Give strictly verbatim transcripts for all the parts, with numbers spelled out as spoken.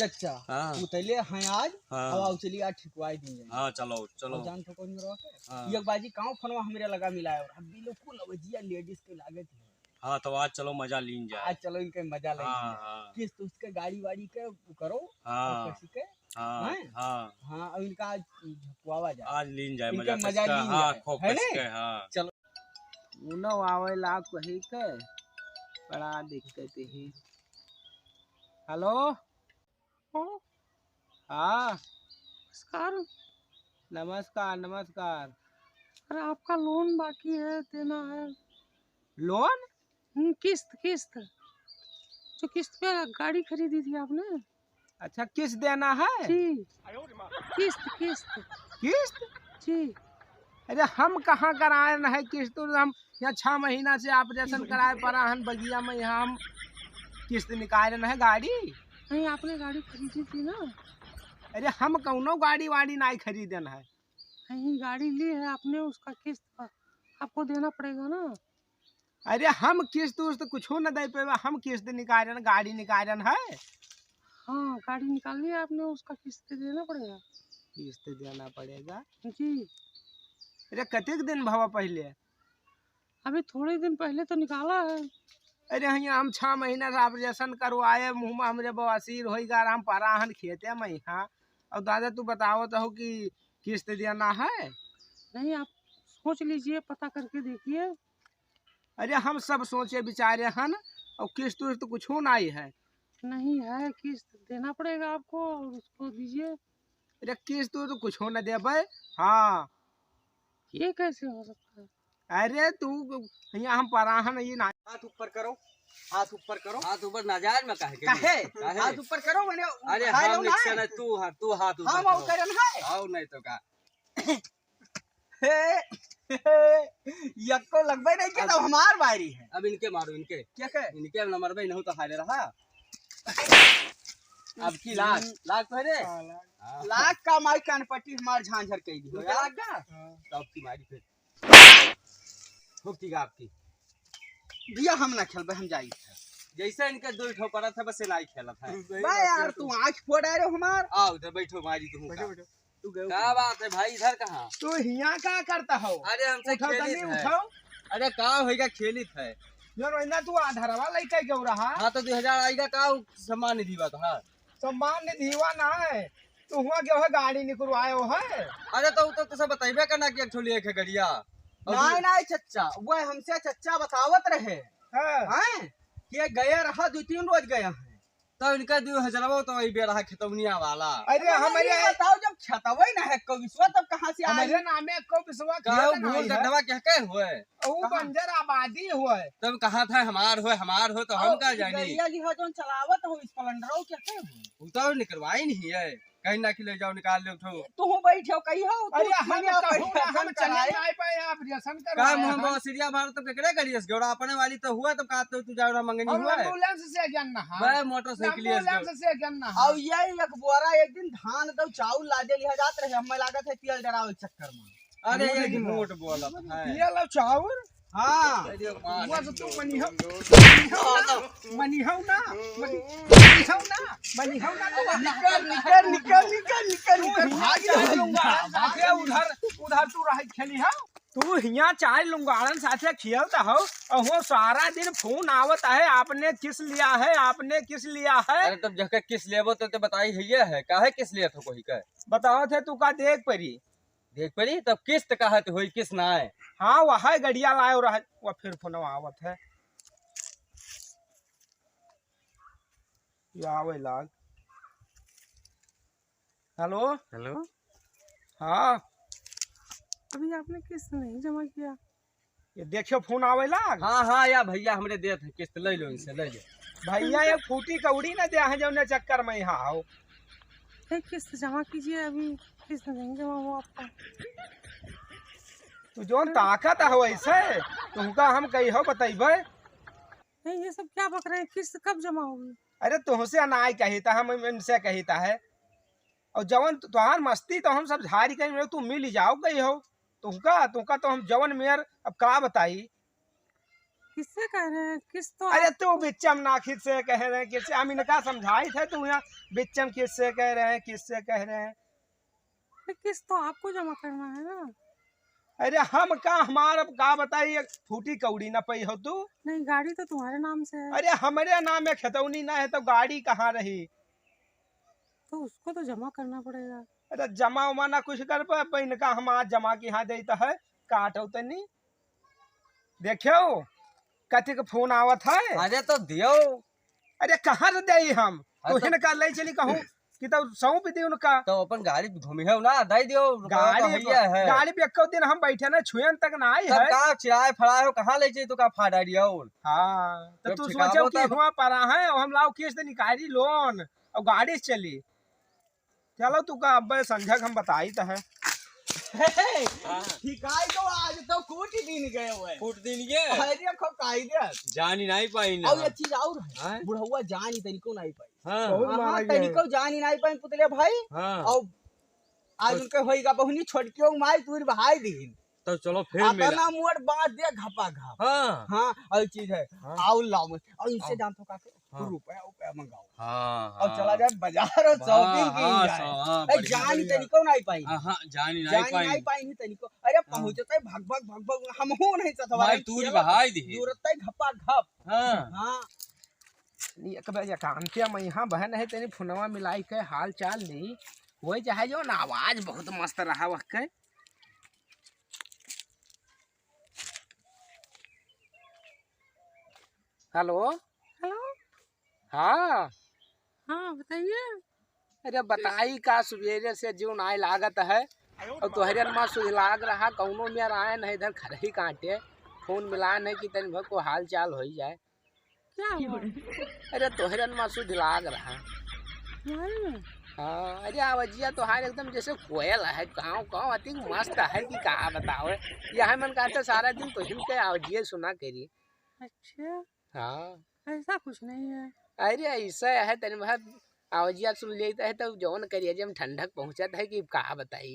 चच्चा, हाँ। उतैले हैं आज, हाँ। अब आओ चलिए आज ठिकवाई दी जाए। हाँ, चलो, चलो। और जान तो कौन रहो के? हाँ। ये बाजी काऊ फोनवा हमरे लगा मिलाए और अब बिल्कुल अब जिया लेडीज के लागे थी। हाँ, तो आज चलो मजा लीन जाए। आज चलो इनके मजा लेन हाँ, जाए। हाँ। किस्त उसके गाड़ी वाड़ी के करो हाँ। और किसी के, हाँ, हैं? हाँ। हाँ, अब इनका आज झपवावा जाए। आज लीन जाए इनके मजा मजा किसका? लीन हाँ, जाए, खूब है कस ने? के, हाँ। चलो। उनो आवे ला कही के बड़ा दिक्कत ही। हेलो? हेलो? हाँ। नमस्कार। नमस्कार, नमस्कार। अरे, आपका लोन बाकी है, देना है। लोन? हम्म, किस्त, किस्त। जो किस्त पे गाड़ी खरीदी थी आपने। अच्छा, किस्त देना है? जी। किस्त, किस्त। किस्त? जी। अरे, हम कहाँ कराए न है किस्त? हम यहाँ छह महीना से ऑपरेशन कराए पड़ा हन बगिया में, यहाँ हम किस्त निकाले न है गाड़ी। नहीं, आपने गाड़ी खरीदी थी ना? अरे, हम कौनो गाड़ी वाड़ी नहीं खरीदन है। नहीं, गाड़ी ली है आपने, उसका किस्त आपको देना पड़ेगा ना। अरे, हम किस्त उस्त कुछो न दे पेबा, हम किस्त निकालन, गाड़ी निकालन है। हाँ, गाड़ी निकाल लिया आपने, उसका किस्त देना पड़ेगा। किस्त देना पड़ेगा? जी। अरे, कतेक दिन भवा पहिले? अभी थोड़े दिन पहिले तो निकाला है। अरे, हियाँ हम छह महीना से ऑपरेशन करवाए, मुँह में हमरे बवासीर होई गा, हम परा हन खेते में यहाँ। और दादा, तू बतावत हो कि किस्त देना है? नहीं, आप सोच लीजिए, पता करके देखिए। अरे, हम सब सोचे विचारे हन, और किस्त उस्त कुछो नहीं है। नहीं है, किस्त देना पड़ेगा आपको, और उसको दीजिए। अरे, किस्त तो कुछो न देबे। हाँ। ये कैसे हो सकता है? अरे, तू, यहाँ हम परा हन, ये ना। हाथ ऊपर करो, हाथ ऊपर करो। हाथ ऊपर नाजायज में काहे के काहे? काहे? हाथ ऊपर करो, मैंने अरे, उठाए हम हो ना। निकसे नहीं, तू हाथ, तू हाथ ऊपर हम करो। और करन है। आओ नहीं तो का। हे, हे, यक्को लगबे नहीं के, अब तब हमार बारी है। अब इनके मारो, इनके। क्या के? इनके अब न मरबे, नहीं तो हारे रहा। अब की लाग, लाग तो है रे। हाँ, लाग। हाँ। लाग का माई कान पट्टी हमार झांझर कई दी। तुमके लाग गा? हाँ। तो अब की मारी फिर। खूब ठीक है आपकी। भैया, हम ना खेलबे, हम जाई। जैसे इनके दो ठो पड़त है, बस ये नहीं खेलत है। सही बे बात यार, है। तू आँख फोड़ रहे हो हमार। आओ, इधर बैठो, मारी तू बैठो, का। बैठो। तू गयो का कहाँ? बात है भाई, इधर कहाँ? तू हियाँ का करता हो? अरे, हमसे उठाओ खेलित तनी, है। उठाओ। अरे, का होइगा, खेलित है। जो रोइना तू आधारवा लइके गयो रहा। हाँ, तो दो हजार आइगा का, उ सम्मान निधि बा तो, हाँ। सम्मान निधि हुआ ना है, तू हुआ गयो है, गाड़ी निकलवायो है। अरे, तो उ तो तुसे बतइबे करना कि एक ठो लिए के गड़िया। और नहीं, तू नहीं, चच्चा, वो हमसे चच्चा बतावत रहे। हाँ। हैं? कि गया रहा, दो तीन रोज गया है। तो इनका दो हजारवा तो वही बे रहा खेतौनिया वाला। अरे, अब हमारे ये बताओ, जब खेतवा ही ना है, को विश्वा तब कहाँ से आई? हमारे नामे को विश्वा का खेत भूल नहीं है। गड्ढवा क्या कहे हुए? ऊ कहाँ? बंजर आबादी हुए। तब कहा था हमार होए, हमार होए तो हम और का जानी? गड़िया लिहा जौन चलावत हो, स्प्लेंडरो क्या कहे हुए? उ तो निकलवाई नहीं है, कहीं ना कि ले जाओ, निकाल लो ठो। तू बैठो, कही हो, तू अरे, हम मनिया कहूँ ना, बैठो, हम हम चले कराए। जाए पाए, आप व्यसन का करवाए मुँह हम। बसिरिया मारो तो केकरे करियस, गौड़ा अपने वाली तो हुआ, तो का तो तू जाओ ना मंगनी हम हुआ है। एम्बुलेंस से गन ना, हाँ। मैं मोटरसाइकिल से एम्बुलेंस गन। से गन ना, हाँ। और ये एक बोरा एक दिन धान दो चाउर लादे लिहा जात रहे, हमें लागत है तेल डरावे के चक्कर में। अरे, ये झूठ बोलत है। ये लो चाउर। हाँ। अरे, मार वो तो तू मनिहौ, मनिहौ ना, मनिहौ ना, मनि-, मनिहौ ना, मनिहौ ना, तो निकल, निकल, निकल, निकल, निकल, तू भाग हियाँ जा। चार लुंगाड़न साथे उधर, उधर तू रह खेली हो। तू हियाँ चार लुंगाड़न साथे खेलत हो, और वो सारा दिन फोन आवत है, "आपने किस लिया है, आपने किस लिया है?" अरे, तब जके किस लेबो तो, तो बताई है, ये है, काहे किस लिया था कोई का? बताओ थे, तू का देख परी? देख पड़ी, तब किस्त कहत होई, किस्त ना आए। हाँ, वह है गड़िया लायो रह, वह फिर फोनवा आवत है। ये आवे लाग। हेलो? हेलो? हाँ। अभी आपने किस्त नहीं जमा किया। ये देखियो, फोन आवे लाग। हाँ, हाँ, या भैया, हमरे देत है किस्त, ले लो इनसे, ले लो। भैया, ये फूटी कौड़ी ना दे है, जौने चक्कर में यहाँ आओ। ए, किस्त जमा कीजिए, अभी किस्त नहीं जमा हुआ आपका। तू जौन ताकत हो ऐसे, तुमका हम कही हो बतैबे। नहीं, ये सब क्या बक रहे हैं, किस्त कब जमा होगी? अरे, तुमसे ना कही था, हम इनसे कही था है। और जवन तु-, तुहार मस्ती तो हम सब झारी कहीं, तू मिल जाओ गई हो। तुमका, तुमका तो हम जवन मेर अब का बताई। किससे कह रहे हैं? किस्त तो अरे आप तू बिच्चम ना किससे कह रहे हैं, किससे? हम इनका समझाइत है, तू यहाँ बिच्चम किससे कह रहे हैं, किससे कह रहे हैं? अरे किस्त तो आपको जमा करना है ना। अरे हम का, हमार अब का बताई, एक फूटी कौड़ी ना पई हो तू। नहीं, गाड़ी तो तुम्हारे नाम से है। अरे हमरे नाम में खतौनी ना है तो गाड़ी कहाँ रही? तो उसको तो जमा करना पड़ेगा। अरे जमा उमा ना कुछ कर पा, अब इनका हम आज जमा के यहाँ देता है, काटो तनी। देखियो, कथी के फोन आवत है? अरे तो दियो। अरे कहाँ से देई हम? अरे तो तोहिन का ले चली कहूँ कि तो सौंप दी उनका। तो अपन गाड़ी घूमी है ना, दे दियो, गाड़ी रुपया तो भैया है। गाड़ी पे एको दिन हम बैठे ना, छुएन तक ना आई तब है। का चिराए फड़ाए हो, कहाँ ले चली तो का फाड़ा दियो? हाँ, तो जब तू छिकावो सोचो कि तब हुआ पड़ा है, हम लाओ किस्त निकाली लोन और गाड़ी से चली। चलो तू का अब्बे संझा के हम बताइत है। हे, हाँ। ठिकाई तो आज तो कूट दिन गए हुए। कूट दिन गए? अरे खो काई दे। जानी नहीं पाई ना। और ये चीज और है। हाँ? बुढ़ौआ जानी तनिको नहीं पाई। हाँ। बहुत हाँ, मारा हाँ, गया है। तनिको जानी नहीं पाई पुतले भाई। हाँ। और आज उनके होई गा बहुनी छोटकियों माई दूर बहाई दीन। तो चलो फिर आता मिला। ना मोट बात दे घपा घप। हाँ। हाँ, और चीज है। हाँ। आउल लाओ मत। और इनसे हाँ। जानत हो का करो? हाँ। रुपया, रुपया मंगाओ। हाँ, और हाँ। चला जाए बाजार और हाँ, shopping की हाँ, जाए। सो-, हाँ, ए, बढ़िया, जानी बढ़िया। तनिको नहीं पाई। हाँ, हाँ, जानी नहीं जानी पाई। नहीं पाई ही तनिको। अरे हाँ। पहुँचते भग, भग, भग, भग, हम हो नहीं सकता भाई, हमारे तू खेल बहाई दी। जरूरत है घपा घप। हाँ। हाँ। एक बजे काम के मैं यहाँ बहन है, तेरी फोनवा मिलाई के हाल चाल ली। वही चाहे जो ना, आवाज बहुत मस्त रहा वह के। हेलो। हेलो। हाँ। हाँ, बताइए। अरे बताई का, सुबेरे से जीव नाय लागत है। और तोहरे नमा सुध लाग रहा, कौनो मेर आए नहीं इधर खरही काटे। फोन मिला नहीं कि तनी भर को हाल चाल होई जाए। क्या हुआ? अरे तोहरे नमा सुध लाग रहा। तुम्हारे में? हाँ, अरे आवाजिया तोहार एकदम जैसे कोयल है, काँव काँव अति मस्त है कि का बताओ। यह मन कहते सारा दिन तोहिन के आवाजिया सुना करी। अच्छा। हाँ। ऐसा कुछ नहीं है। अरे ऐसा है, तनी बहुत आवाजिया सुन लेता है तो जौन करिया जे हम ठंडक पहुँचत है कि का बताई।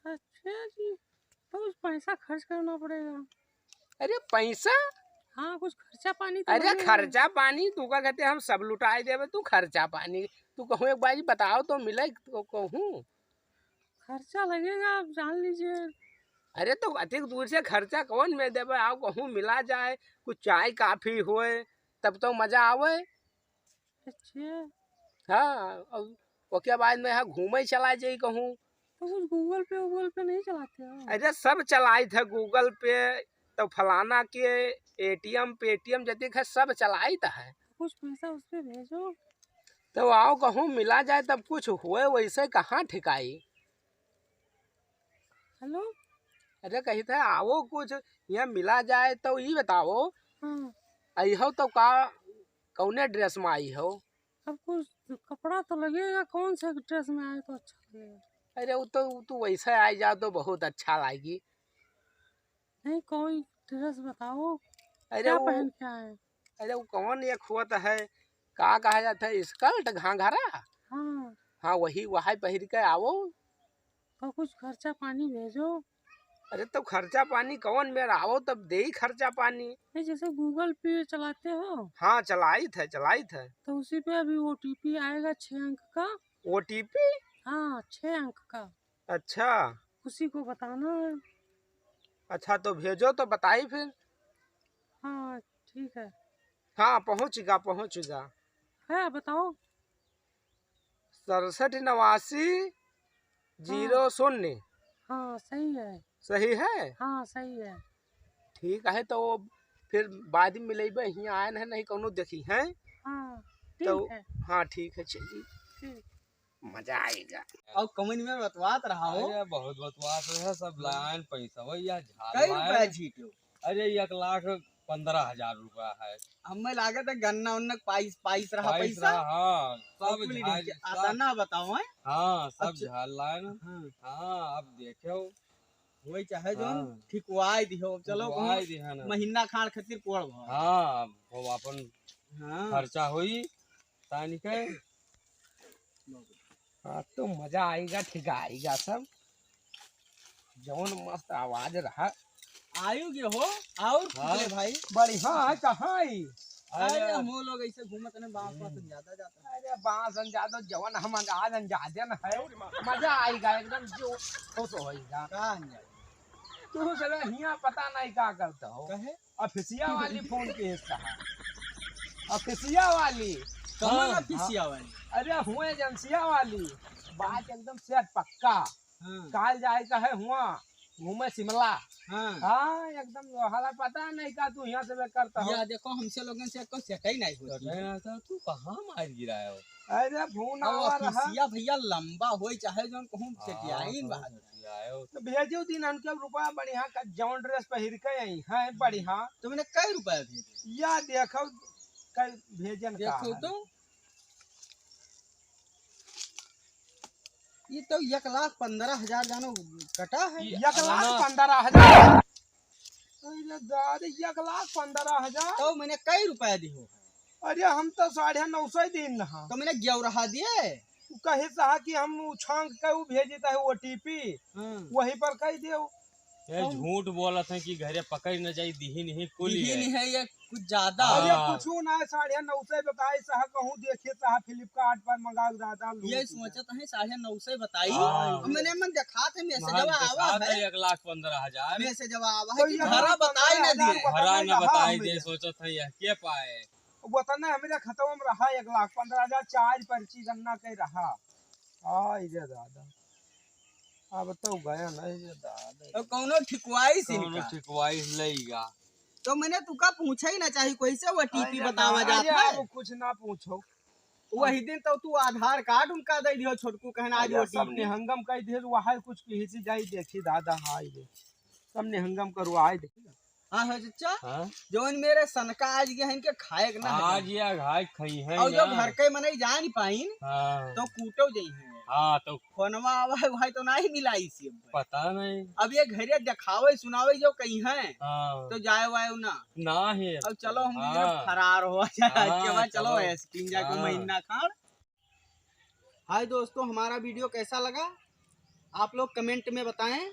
अच्छा जी, तो कुछ पैसा खर्च करना पड़ेगा। अरे पैसा? हाँ, कुछ खर्चा पानी तो अरे लगेगा। खर्चा पानी तू का कहते हम सब लुटाए देबे, तू खर्चा पानी तू कहूँ एक बार बताओ तो मिले तो कहूँ। खर्चा लगेगा, आप जान लीजिए। अरे तो अधिक दूर से खर्चा कौन में देबे, आओ कहूँ मिला जाए, कुछ चाय काफी होए, तब तो मजा आवे। अच्छा। हाँ, अब ओके बाद में यहाँ घूमे चला जाई कहूँ। तो कुछ Google Pay, Google Pay नहीं चलाते हो? अरे सब चलाइत है Google Pay, तो फलाना के एटीएम, पेटीएम जतिक है सब चलाइत है। कुछ पैसा उस पे भेजो। तो आओ कहूँ मिला जाए तब कुछ हुए, वैसे कहाँ ठिकाई। हेलो। अरे कही थे आओ कुछ यहाँ मिला जाए तो ई बताओ। हाँ। आई हो तो का, कौने ड्रेस में आई हो? अब कुछ कपड़ा तो लगेगा, कौन से ड्रेस में आए तो अच्छा लगेगा? अरे वो तो, वो तो वैसे आई जाओ तो बहुत अच्छा लागी। नहीं, कोई ड्रेस बताओ। अरे क्या वो, पहन के आए? अरे वो कौन एक होत है, का कहा जाता है, स्कर्ट घाघरा? हाँ। हाँ, वही, वही पहिर के आवो। तो कुछ खर्चा पानी भेजो। अरे तो खर्चा पानी कौन मेर आवो तब देई खर्चा पानी। नहीं, जैसे Google Pay चलाते हो? हाँ, चलाइत है, चलाइत है। तो उसी पे अभी ओटीपी आएगा छह अंक का। ओटीपी? हाँ, छह अंक का। अच्छा। उसी को बताना है। अच्छा, तो भेजो तो बताई फिर। हाँ, ठीक है। हाँ, पहुँचिगा, पहुँचिगा। है, बताओ। सड़सठ नवासी जीरो शून्य। हाँ, सही है। सही है? हाँ, सही है। ठीक है, तो फिर बाद में मिलेबे, हियाँ आए नहीं, नहीं कौनो देखी हैं। हाँ, तो ठीक है। हाँ, ठीक है, चलिए। ठीक। मजा आएगा। और कमेंट में बतवात रहा हो। अरे बहुत बतवात रहे, सब लाइन पैसा वही या झाल कई लाइन। रुपया छीटो? अरे एक लाख पन्द्रह हजार रुपया है। हमें लागत है गन्ना उन्ना पाइस, पाइस रहा पाइस पैसा। रहा, हाँ, सब कुल झाल, इनके सब आता ना बताओ, हैं? हाँ, सब अच्छा। झाल लाइन। हाँ। हाँ, अब देखो। वही चाहे जो हाँ। ठिकवाई दिहो, चलो ठिकवाई कहूँ दिहा ना। महीना खान खातिर कोड़ भाव। हाँ, वो अपन हाँ। खर्चा होई, तानी के। आज तो मजा आएगा, ठीक आएगा सब। जौन मस्त आवाज रहा। आयु के हो, और हाँ। कितने भाई? बढ़िया है, कहाँ आई? अरे, अरे, हम लोग ऐसे घूमत ने, बांस, बांस ज्यादा जाता है। अरे, बांस ज्यादा, जवन हम अंदाज अंदाजन है, मजा आएगा एकदम, जो खुश होएगा। का अंदाज? तू साला हियाँ पता नहीं का करता हो। कहे? अफिसिया वाली फोन के हिस्सा है। अफिसिया वाली। कौन हाँ, अफिसिया हाँ। वाली? अरे, हुए एजेंसिया वाली। बात एकदम सेट पक्का। हाँ। काल जाए का है हुआ घूमे शिमला। हाँ। हाँ, एकदम हला पता नहीं का तू यहाँ से करता हो। या देखो, हमसे लोगन से कोई सेट ही नहीं होती। सेट ही नहीं होता, तू कहाँ मार गिराया हो? अरे, फोन और आवा रहा। अफिसिया भैया लंबा होई चाहे जौन कहूँ हाँ, सेटियाइन हाँ, बात। सेटियाए हो। तो भेजो दिन हमके रुपया बढ़िया का जौन ड्रेस पहिर के आई हैं बढ़िया। तो मैंने कई रुपया भेजे? या देखो, कई भेजन का देखो है। तो। ये तो एक लाख पन्द्रह हजार जानो कटा है। ये एक लाख हाँ। पन्द्रह हजार। अरे दादा, एक लाख पन्द्रह हजार। तो मैंने कई रुपया दिहो? अरे हम तो साढ़े नौ सौ दिन रहा। तो मैंने ग्यारह दिए। तू कहे सहा कि हम उछांग के ऊ भेजित है ओटीपी, हाँ। वही पर कह दियो। ये हम झूठ बोलत हैं कि घरे पकड़ न जाई, दिही नहीं कुल दिही ये। नहीं है ये कुछ ज्यादा। अरे हाँ। कुछ ना है, साढ़े नौ सौ बताए सहा कहूँ देखे सहा फ्लिपकार्ट पर मंगा दादा लूट ये लिया। सोचत है साढ़े नौ सौ बताई। हाँ। मैंने मन देखा थे मैसेज हाँ, आवा देखा है। था एक लाख पन्द्रह हजार। मैसेज आवा है तो कि ये घरा बताई ना दिए। घरा न बताई दे, सोचत है यह के पाए। वो तो ना हमरे खतवा में रहा एक लाख पन्द्रह हजार, चार पर्ची गन्ना के रहा। आई रे दादा, अब तो गया नहीं रे दादा। तो कौनो ठिकवाई से कौनो इनका? ठिकवाई लइगा। तो मैंने तुका पूछा ही ना चाही, कैसे वो टीपी अरे बतावा दादा, जात अरे है? अब कुछ ना पूछो। वही दिन तो तू आधार कार्ड उनका दे दियो छोटकू, कहना आज अरे वो सब टीपी। निहंगम कह दियो, वहाँ कुछ किसी जाई देखी दादा, हाय रे, सब निहंगम करवाए देखी। हाँ, हाँ, चचा। हाँ? जौन मेरे सनका आज ये इनके खाए के ना है। आज ये खाए खाई है और जो ना। घर के मनई जान पाइन, हाँ। तो कूटो जई हैं। हाँ, तो फोनवा आवा है, भाई तो नहीं मिलाई इसी अब। पता नहीं। अब ये घरे दिखावे सुनावे जो कहीं है, हाँ। तो जाए वाए ना। ना है। अब चलो हम हाँ। फरार हो जाए, हाँ, के बाद चलो चलो। ऐसे तीन जाके हाँ। महीना खाड़। हाय दोस्तों, हमारा वीडियो कैसा लगा आप लोग कमेंट में बताएं।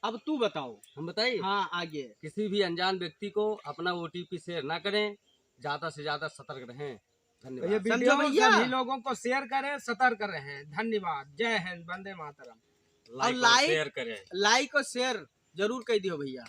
अब तू बताओ। हम बताइए? हाँ, आगे। किसी भी अनजान व्यक्ति को अपना ओटीपी शेयर ना करें, ज्यादा से ज्यादा सतर्क रहें। धन्यवाद। ये वीडियो समझो भैया? सभी लोगों को शेयर करें, सतर्क रहें। धन्यवाद। जय हिंद, वंदे मातरम। और लाइक और लाइक, शेयर करें। लाइक और शेयर जरूर कर दियो भैया।